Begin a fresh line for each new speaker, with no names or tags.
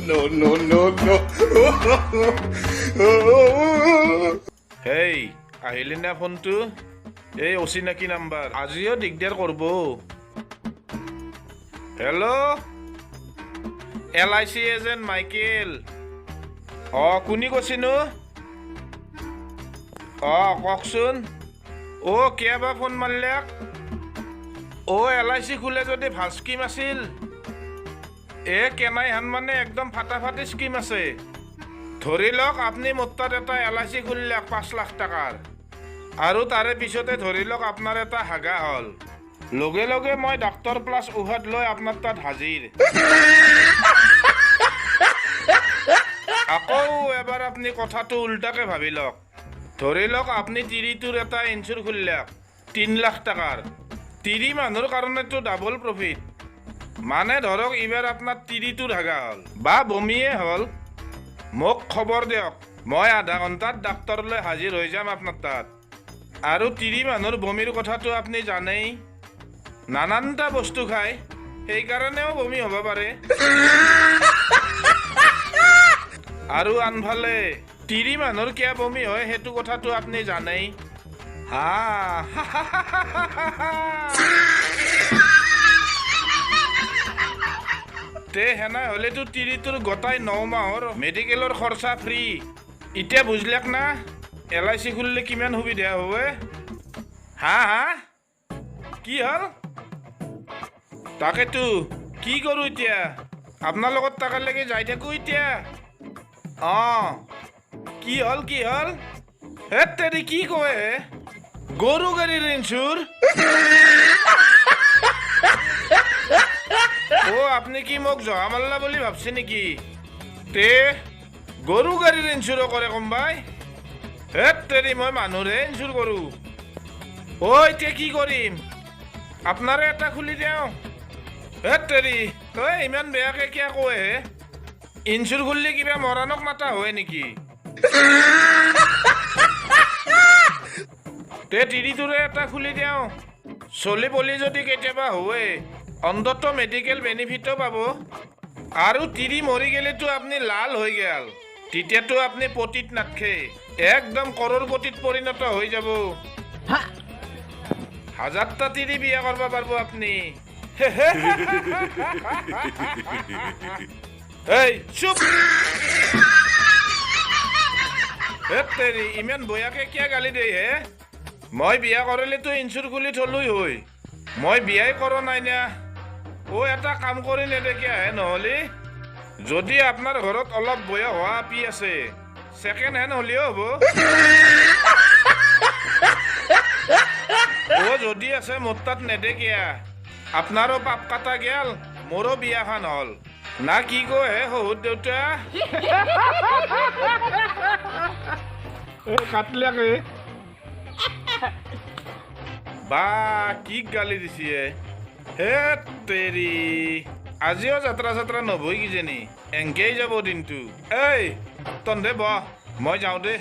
No, no, no, no.
হেই, আহিলি না ফোনটো? এই অচিনাকি নাম্বাৰ, আজিও দিগদাৰ কৰিব। Hello, LIC agent Michael. অঁ, কোনি কৈছিনো? অঁ, কওকচোন। অ', কিয় বা ফোন মাৰিলেক? অ', এল I C খোলে যদি ভাল স্কিম আছিল। এ কেনাইহান মানে একদম ফাটাফাটি স্কিম আছে। ধৰি লওক আপুনি মোৰ তাত এটা এল I C খুলিলেক 5 লাখ টকাৰ, আৰু তাৰে পিছতে ধৰি লওক আপোনাৰ এটা হাগা হ'ল, লগে লগে মই ডাক্তৰ প্লাছ ঔষধ লৈ আপোনাৰ তাত হাজিৰ। আকৌ এবাৰ আপুনি কথাটো উল্টাকে ভাবি লওক। ধৰি লওক আপুনি তিৰিটোৰ এটা ইঞ্চুৰ খুলিলেক 3 লাখ টকাৰ। তিৰি মানুহৰ কাৰণেতো ডাবল প্ৰফিট। মানে ধৰক এইবাৰ আপোনাৰ তিৰিটোৰ হাগা হ'ল বা বমিয়ে হ'ল, মোক খবৰ দিয়ক, মই আধা ঘণ্টাত ডাক্তৰলৈ হাজিৰ হৈ যাম আপোনাৰ তাত। আৰু তিৰি মানুহৰ বমিৰ কথাটো আপুনি জানেই, নানানটা বস্তু খায়, সেইকাৰণেও বমি হ'ব পাৰে। আৰু আনফালে তিৰি মানুহৰ কিয় বমি হয়, সেইটো কথাটো আপুনি জানেই। হা। তে সেনা হ'লেতো তিৰিটোৰ গোটাই 9 মাহৰ মেডিকেলৰ খৰচা ফ্ৰী। এতিয়া বুজিলেক না এল I C খুলিলে কিমান সুবিধা হ'ব? হা হা, কি হ'ল? তাকেতো কি কৰোঁ এতিয়া? আপোনাৰ লগত তাকালৈকে যাই থাকোঁ এতিয়া। অঁ, কি হ'ল? কি হ'ল? হে তেৰি, কি কয় হে? গৰু গাড়ীৰ ইঞ্চুৰ? অ', আপুনি কি মোক জহা মাল্লা বুলি ভাবছে নেকি? তে গৰু গাড়ীৰ ইঞ্চুৰো কৰে কোনোবাই? হে তেৰি, মই মানুহৰে ইঞ্চুৰ কৰোঁ। অ', এতিয়া কি কৰিম? আপোনাৰে এটা খুলি দিওঁ। হে তেৰি, তই ইমান বেয়াকে কিয় কয় হে? ইঞ্চুৰ খুলিলে কিবা মৰাণক মাতা হয় নেকি? তে তিৰিটোৰে এটা খুলি দিওঁ। চলি পলি যদি কেতিয়াবা হয়, অন্তত মেডিকেল বেনিফিটো পাব। আৰু তিৰি মৰি গ'লেতো আপুনি লাল হৈ গ'ল, তেতিয়াতো আপুনি পতিত নাথকে, একদম কৰোৰপতিত পৰিণত হৈ যাব। হাজাৰটা তিৰি বিয়া কৰিব পাৰিব আপুনি। এই চুপ! হে তেৰি, ইমান বয়াকে কিয় গালি দিয়ে হে? মই বিয়া কৰিলেতো ইঞ্চুৰ খুলি থলোই হৈ। মই বিয়াই কৰা নাই না। অ', এটা কাম কৰি নেদেখিয়া হে নহ'লে? যদি আপোনাৰ ঘৰত অলপ বয়স হোৱা আপি আছে, ছেকেণ্ড হেণ্ড হ'লেও হ'ব। অ', যদি আছে মোৰ তাত নেদেখিয়া? আপোনাৰো পাপ কাটা গেল, মোৰো বিয়াখন হ'ল। না কি কয় হে শহুৰ দেউতা? কাটলাকে বা কি গালি দিছে। হে তেৰি, আজিও যাত্ৰা চাত্ৰা নহবই কিজানি, এংকেই যাব দিনটো। এই তন্ধে বহ, মই যাওঁ দে।